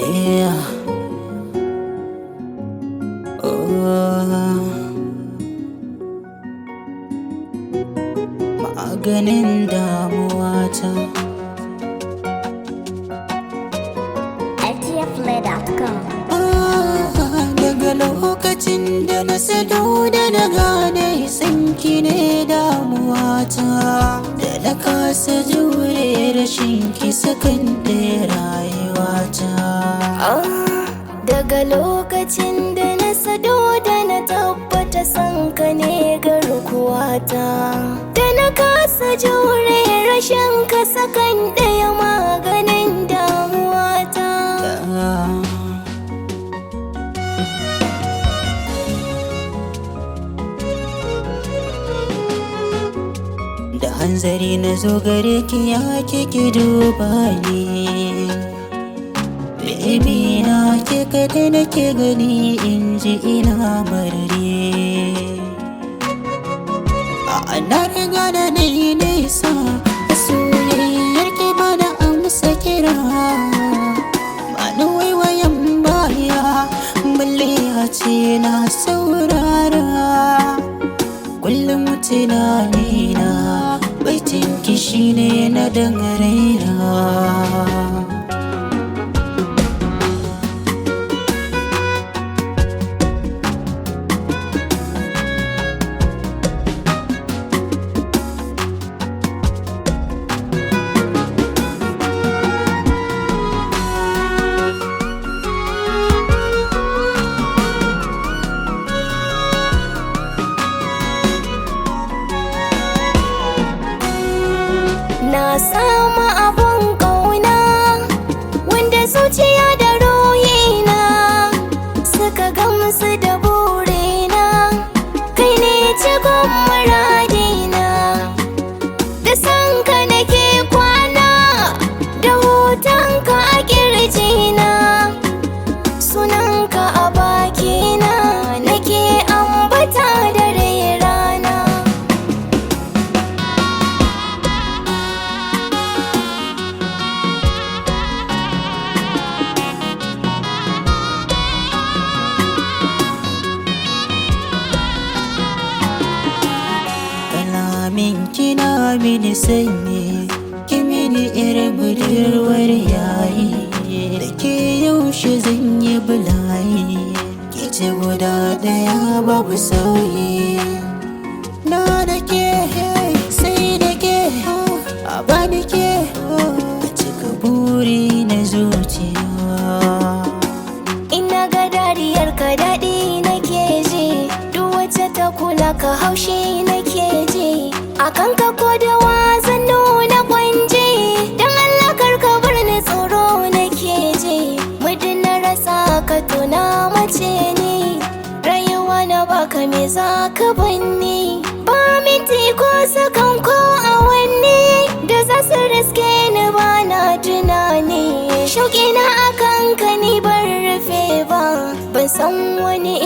Yeah. Oh. Maganin damuwata. LTFplay.com. Ah, daga lokacin da na sadu da na gane sanki ne damuwata, da na kasa jure rashin ki sakan ɗaya rayuwata. Ah, daga lokacin da na sado da na tabbata san ka ne garkuwata, da na kasa jure rashin ka sakan ɗaya maganin damuwata. Ah. Da hanzari na zo gare ki, ya ki duba ni. Baby na, ke kaɗai nake gani, in ji ina marari. A na riga da na yi nisa a soyayyar ki, ba na amsa kira, ba na waiwayen baya, balle a ce na saurara. Kullum tunanina baitin ki shine na dan raina. Na samu abun ƙauna wanda zuciya da ruhina suka gamsu da burina, kai ne cikon muradina. Da sanka nake kwana, da hotonka a ƙirjina, sunanka a bakina nake ambata dare rana. Kalamin kina mini sanyi, ki mini irin budurwar yayi. Da ke yaushe zan yi bulayi, ki ce guda daya babu sauyi. Na da ke, sai da ke, a bani ke, a cika buri na zuciya. Ina ga dariyar ka daɗi nake ji, duk wacce ta kula ka haushi nake ji. Akan ka ko da wazan nuna kwanje, don Allah kar ka bar ni, tsoro nake ji. Muddin na rasa ka tona mace ni, rayuwa na baka, me za ka banni? Ba minti ko sakan ko awanni da za su riske ni, ba na tunani. Shauƙi na akan ka ni ban rufe ba, ban san wani